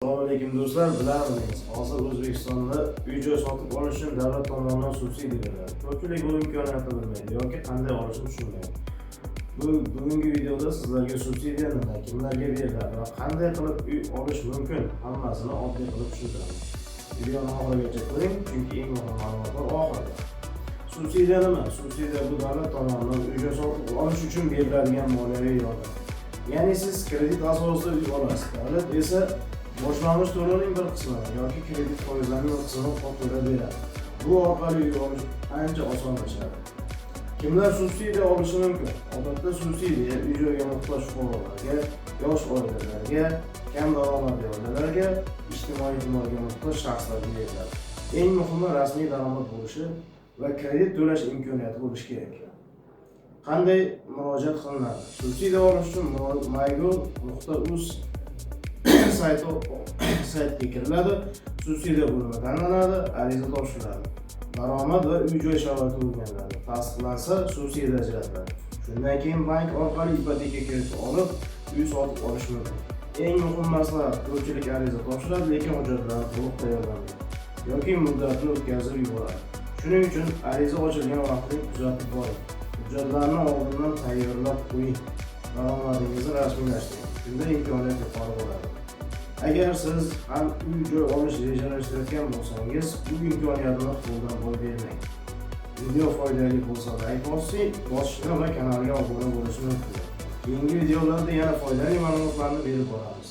Assalomu alaykum, do'stlar. Bilarmidingiz, hozir O'zbekistonda uy joy sotib olish uchun davlat tomonidan subsidiya beriladi. Ko'pchilik bu imkoniyatni bilmaydi yoki qanday olishni tushunmaydi. Bu bugungi videoda sizlarga subsidiya nima, kimlarga beriladi va qanday qilib uy olish mumkin, hammasini oddiy qilib tushuntiraman. Videoni oxirigacha ko'ring, chunki eng muhim ma'lumotlar oxirida. Subsidiya nima? Subsidiya bu davlat tomonidan uy joy sotib olish uchun beriladigan moliyaviy yordam. Ya'ni siz kredit asosida uy olasiz, davlat esa boshlang'ich to'lovning bir qismini yoki kredit foizlarining bir qismini to'lab beradi. Bu orqali uy olish ancha osonlashadi. Kimlar subsidiya olishi mumkin? Odatda subsidiya uy joyga muhtoj fuqarolarga, yosh oilalarga, kam daromadli oilalarga, ijtimoiy himoyaga muhtoj shaxslarga beriladi. Eng muhimi, rasmiy daromad bo'lishi va kredit to'lash imkoniyati bo'lishi kerak. Qanday murojaat qilinadi? Subsidiya olish uchun mygov.uz saytiga kiriladi, subsidiya bo'limi tanlanadi, ariza topshiriladi. Daromad va uy joy sharoiti o'rganiladi. Tasdiqlansa, subsidiya ajratiladi. Shundan keyin bank orqali ipoteka krediti olib, uy sotib olish mumkin. Eng muhim maslahat: ko'pchilik ariza topshiradi, lekin hujjatlarni to'liq tayyorlamaydi yoki muddatini o'tkazib yuboradi. Shuning uchun ariza ochilgan vaqtni kuzatib boring. Hujjatlarni oldindan tayyorlab qo'ying. Daromadingizni rasmiylashtiring. Shunda imkoniyat yuqori bo'ladi. Agar siz ham uy joy olish rejalashtirayotgan bo'lsangiz, bu imkoniyatni qo'ldan boy bermang. Video foydali bo'lsa, layk bosishni va kanalga obuna bo'lishni unutmang. Keyingi videolarda yana foydali ma'lumotlarni berib boramiz.